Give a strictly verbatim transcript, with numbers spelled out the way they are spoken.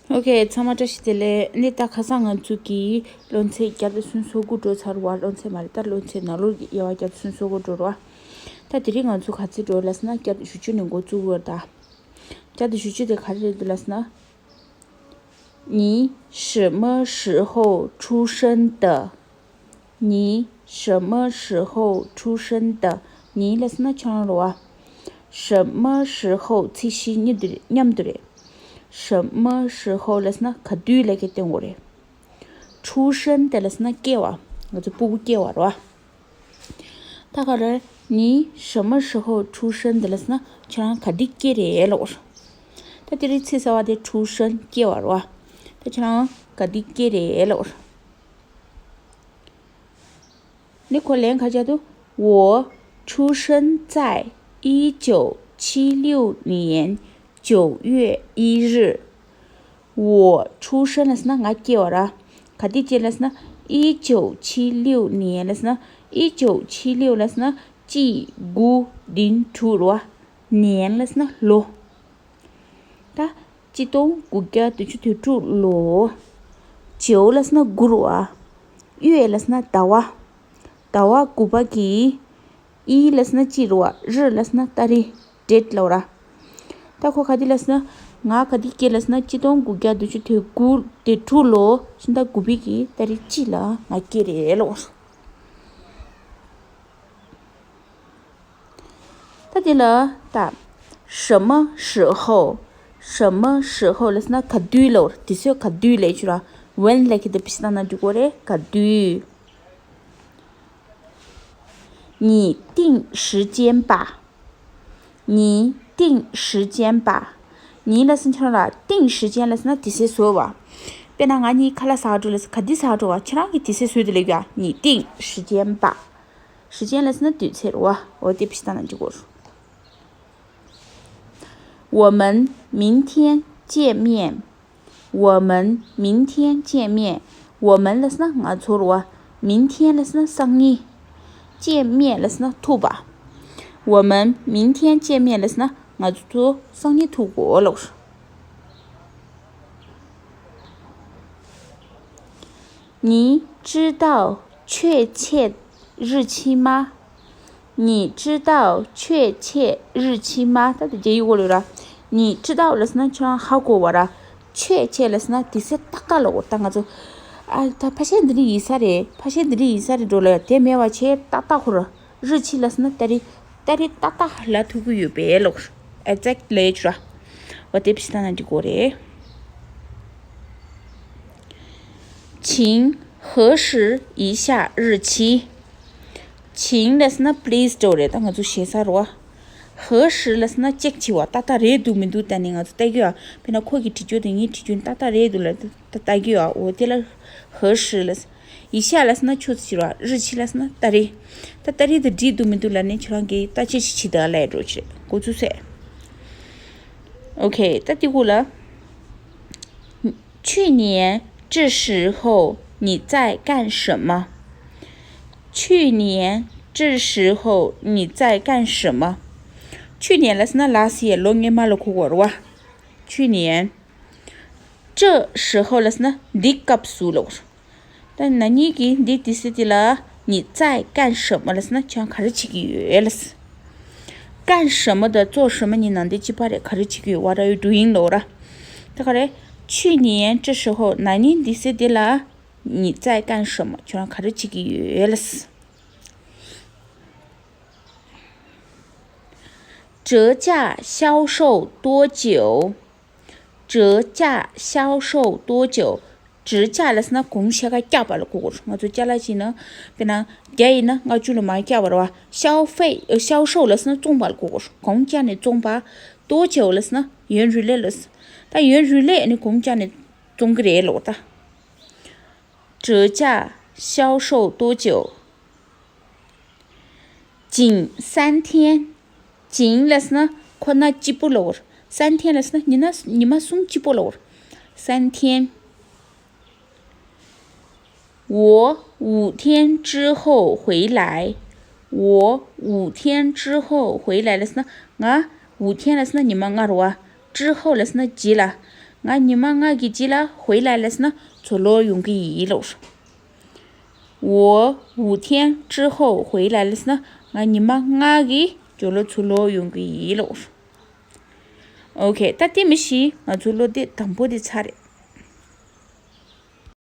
ཨོ་ཁེ། ཚང་མ་བཀྲ་ཤིས་བདེ་ལེགས། ནི་ད་ཁ་སང་ང་ཚོ་གི་སློབ་ཚན་བརྒྱ་དང་སུམ་ཅུ་སོ་དགུ་འགྲོ་ཚར་བ། སློབ་ཚན་མ་རེད་ད། སློབ་ཚན་ནང་ལོགས་ཀྱི་དབྱེ་བ་བརྒྱ་དང་སུམ་ཅུ་སོ་དགུ་འགྲོ་ར། ད་དེ་རིང་ང་ཚོ་ག་ཚོད་འགྲོ་ལབ་ན། བརྒྱ་དང་བཞི་བཅུ་ནས་འགོ་བཙུགས་པ་རེད་ད། བརྒྱ་དང་བཞི་བཅུ་དེ་ག་རེ་རེད་འདུག་ལབ་ན། 你什么时候出生的？ 你什么时候出生的？ 你་ལབ་སོང་ན་ཁྱེད་རང་རེད་བ། 什么时候 ཚིག་གཞི་མཉམ་དུ་རེད། 什么时候 ལབ་སོང་ན་ག་དུས་ལབ་ཀྱི་སྟོན་དགོས་རེད། 出生 དེ་ལབ་སོང་ན་སྐྱེ་བ། ང་ཚོ་སྤུ་གུ་སྐྱེ་བ་རེད་བ། ད་ག་རེ། 你什么时候出生 དེ་ལབ་སོང་ན་ཁྱེད་རང་ག་དུས་སྐྱེ་རེད་ལབ་དགོས་རེད། ད་དེ་རིང་ཚིག་གསར་བ་དེ། 出生 སྐྱེ་བ་རེད་བ། ད་ཁྱེད་རང་ག་དུས་སྐྱེ་རེད་ལབ་དགོས་རེད། 你可怜卡加多，我出生在一九七六年九月一日。我出生 ལབ་སོང་ན་ང་སྐྱེ་བ་རེད། ག་དུས་སྐྱེ་ལབ་སོང་ན། 一九七六年 ལབ་སོང་ན། 一九七六 ལབ་སོང་ན་གཅིག་དགུ་བདུན་དྲུག་རེད་བ། 年 ལབ་སོང་ན་ལོ། ད་གཅིག་སྟོང་དགུ་བརྒྱ་བདུན་ཅུ་དོན་དྲུག་ལོ། 九 ལབ་སོང་ན་དགུ་རེད་བ། 月 ལབ་སོང་ན་ཟླ་བ། ཟླ་བ་དགུ་པ་གི། 一 ལབ་སོང་ན་གཅིག་རེད་བ། 日 ལབ་སོང་ན་ཏ་རིག date ལབ་ར། ད་ཁོ་ག་དུས་ལབ་སོང་ན། ང་ག་དུས་སྐྱེས་ལབ་སོང་ན། གཅིག་སྟོང་དགུ་བརྒྱ་བདུན་ཅུ་དོན་དགུ། དོན་དྲུག་ལོ། ཕྱི་ཟླ་དགུ་པའི་གི་ཏ་རིག་གཅིག་ལ་ང་སྐྱེས་རེད་ལབ། ད་དེ་ལ་ད། 什么时候། 什么时候 ལབ་སོང་ན་ག་དུས་ལབ། དུས་ཚོད་ག་དུས་ལབ་ཀྱི་ར། when ལབ་ཀྱི་འདི་བེད་སྤྱོད་བཏང་ན་འགྲིག་གི་རེད། ག་དུས། 你定时间吧。你定时间吧。 你 ལབ་སོང་ན་ཁྱེད་རང་ར། 定时间 ལབ་སོང་ན་དུས་ཚོད་བཟོ་བ། དཔེར་ན་ང་གཉིས་ཁ་ལག་ཟ་འགྲོ་ལབ་སོང་། ག་དུས་ཟ་འགྲོ་བ། ཁྱེད་རང་གིས་དུས་ཚོད་བཟོས་ཏེ་ལབ་ཡ། 你定时间吧། 时间 ལབ་སོང་ན་དུས་ཚོད་རེད་བ། འོ་དེ་བེད་སྤྱོད་བཏང་ན་འགྲིག་གི་རེད། 我们明天见面。 我们明天见面。 我们 ལབ་སོང་ན་ང་ཚོ་རེད་བ། 明天 ལབ་སོང་ན་སང་ཉིན། 见面 ལབ་སོང་ན་ཐུག་པ། 我们明天见面 ལབ་སོང་ན་ང་ཚོ་སང་ཉིན་ཐུག་གོ་ལབ། 你知道确切日期吗？ 你知道确切日期吗？ ད་དེ་རྒྱ་ཡིག་འོག་ལ་ཡོད་ར། 你知道 ལབ་སོང་ན་ཁྱོད་རང་ཧ་གོ་བ་ར། 确切 ལབ་སོང་ན་དུས་ཚོད་ཏག་ཏག་ལབ་དགོས། ད་ང་ཚོ། ཨ། ད་ཕལ་ཆེར་འདི་རིང་ཡིན་ས་རེད། ཕལ་ཆེར་འདི་རིང་ཡིན་ས་རེད་འགྲོ་ལ་ཡ། དེ་མེད་པ་བྱས་ཏག་ཏག་ཁོ་ར། 日期 ལབ་སོང་ན་ཏ་རིག་ཏ་རིག་ཏག་ཏག་ལབ་ཐུབ་ཀྱི་ཡོད་པས་ལབ། exact ལབ་ཡ་ཅིག་ར། འོ་དེ་བེད་སྤྱོད་བཏང་ན་འགྲིག་གི་རེད། 请核实一下日期。 请 ལབ་སོང་ན་please འགྲོ་རེད། ད་ང་ཚོ་ཞེ་ས་རེད་བ། 核实 ལབ་སོང་ན་check བྱེད་པ། ཏག་ཏག་རེད་འདུག་མི་འདུག་ད་ནི་ང་ཚོ་ལྟ་གི་ཡོད། དཔེར་ན་ཁོ་གིས་བྲིས་རྒྱུ་དང་ངས་བྲིས་རྒྱུ་ཏག་ཏག་རེད་འདུག་ལབ་ད་ལྟ་གི་ཡོད། འོ་དེ་ལ་核实 ལབ། 一下 ལབ་སོང་ན་ཆུ་ཚོད་བྱེད་པ། 日期 ལབ་སོང་ན་ཏ་རིག་ད་ཏ་རིག་དེ་འགྲིག་འདུག་མི་འདུག་ལབ་ནས་ཁྱེད་རང་གིས་ལྟ་དཔྱད་ཅིག་བྱེད་དང་ལབ་འགྲོ་ཅིག་འགོ་ཚུགས་ཚེ། ཨོ་ཁེ། ད་དེ་གུ་ལ། 去年这时候你在干什么？去年这时候你在干什么？ 去年 ལབ་སོང་ན་last year། ལོ་སྔོན་མ་ལ་གོ་དགོས་རེད་བ། 去年། 这时候 ལབ་སོང་ན་འདི་སྐབས་སུ་ལབ། ད་ན་ནིང་གི་འདི་དུས་ཚོད་དེ་ལ། 你在干什么 ལབ་སོང་ན་ཁྱོད་ག་རེ་བྱེད་ཀྱི་ཡོད་ལབ། 干什么 དང་做什么 གཉིས་ནང་དེ་གཅིག་པ་རེད། ག་རེ་བྱེད་ཀྱི་ཡོད། What are you doing ལབ་ར། ད་ག་རེ། 去年这时候། ན་ནིང་དུས་ཚོད་དེ་ལ། 你在干什么། ཁྱོད་རང་ག་རེ་བྱེད་ཀྱི་ཡོད་ལབ། 折价销售多久？ 折价销售多久？ 折价 ལབ་སོང་ན་གོང་ཕྱེད་ཀ་བཀྱག་པ་ལ་གོ་དགོས། ང་ཚོ་ཅ་ལག་ཅིག་ནང་དཔེར་ན་བརྒྱ་ཡིན་ན་ལྔ་བཅུ་ལ་མར་བཀྱག་པ་རེད་བ། 消费 ཨ། 销售 ལབ་སོང་ན་བཙོང་པ་ལ་གོ་དགོས། གོང་བཀྱག་ནས་བཙོང་པ། 多久 ལབ་སོང་ན་ཡུན་རིང་ལས་ལབ། ད་ཡུན་རིང་ལས་ནི་གོང་བཀྱག་ནས་བཙོང་གི་རེད་ལབ་ད། 折价销售多久？ 仅三天། 仅 ལབ་སོང་ན་ཁོ་ན་གཅིག་པོ་ལབ། 三天 ལབ་སོང་ན་ཉི་མ་ཉི་མ་གསུམ་གཅིག་པོ་ལབ། 三天། 我五天之后回来། 我五天之后回来 ལབ་སོང་ན། ང་五天 ལབ་སོང་ན་ཉི་མ་ལྔ་རེད་བ། 之后 ལབ་སོང་ན་རྗེས་ལ། ང་ཉི་མ་ལྔ་གི་རྗེས་ལ་回来了་ཟེར་ན་ཚུར་ལོག་ཡོང་གི་ཡིན་ལབ། 我五天之后回来了་ཟེར་ན་ང་ཉི་མ་ལྔ་གི་རྗེས་ལ་ཚུར་ལོག་ཡོང་གི་ཡིན་ལབ། ཨོ་ཁེ། ད་དེ་མི་ཤེས། ང་ཚོ་སློབ་དེབ་དང་པོ་དེ་ཚར་རེད།